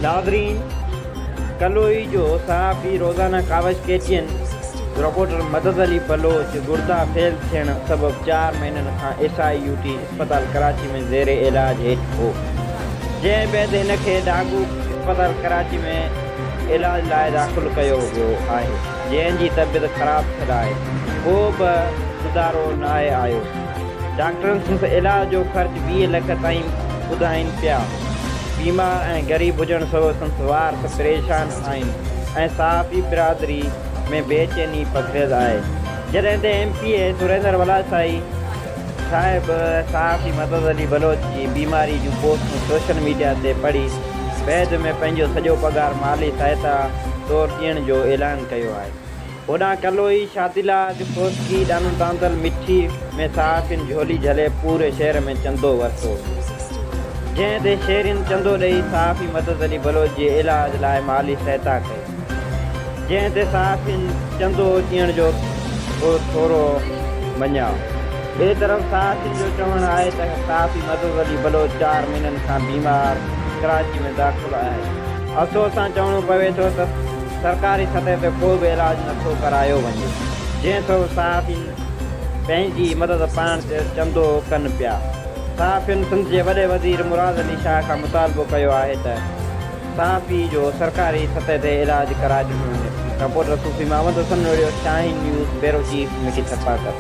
ناظرين ڪلوئي جو صحافي روزانه ڪاوش ڪي ٽي اين رپورٽر مدد علي بلوچ گردا فيل ٿيڻ سبب چار مهينن کان ايس I U ٽي اسپتال ڪراچي ۾ زير علاج هيٺ هو جنهن بعد هن کي ڊاگو اسپتال ڪراچي ۾ علاج لاء داخل ڪيو ويو آهي جنهن جي طبيعت خراب ٿيل آهي ڪو به سڌارو ناهي آيو ڊاڪٽرن سندس علاج جو خرچ 20 لک تائين ٻڌائين پيا. بيمار ۽ غريب هجڻ سبب سندس وارث پريشان آهن ۽ صحافي برادري ۾ بي چيني پکڙيل آهي. جڏهن ته M P A Surendar Walasai صاحب صحافي مدد علي بلوچ جي بيماري جون پوسٽون سوشل ميڊيا تي پڙهي بعد ۾ پنهنجو سڄو پگهار مالي سهائتا طور ڏيڻ جو اعلان ڪيو آهي. هوڏانهن ڪلوئي، شادي لاج، کوسڪي، ڏانو دانڌل، مٺي ۾ صحافين جهولي جهلي پوري شهر ۾ چندو ورتو، جنهن تي شهرين چندو ڏئي صحافي مدد علي بلوچ جي علاج لاء مالي سهتا ڪئي، جنهن تي صحافين چندو ڏيڻ جو به ٿورو مڃيا. ٻئي طرف صحافين جو چوڻ آهي ته صحافي مدد علي بلوچ چار مهينن کان بيمار ڪراچي ۾ داخل آهي، افسوس سان چوڻو پوي ٿو ته سرڪاري سطح تي ڪو به علاج نه ٿو ڪرايو وڃي، جنهن سبب صحافين پنهنجي مدد پاڻ تي چندو ڪن پيا. صحافين سنڌ جي وڏي وزير مراد علي شاهه کان مطالبو ڪيو آهي ته صحافي جو سرڪاري سطح تي علاج ڪرائي ڏنو وڃي. Reporter Sufi Muhammad Hassan Nohrio, Shaheen news, bureau chief, Mithi Tharparkar.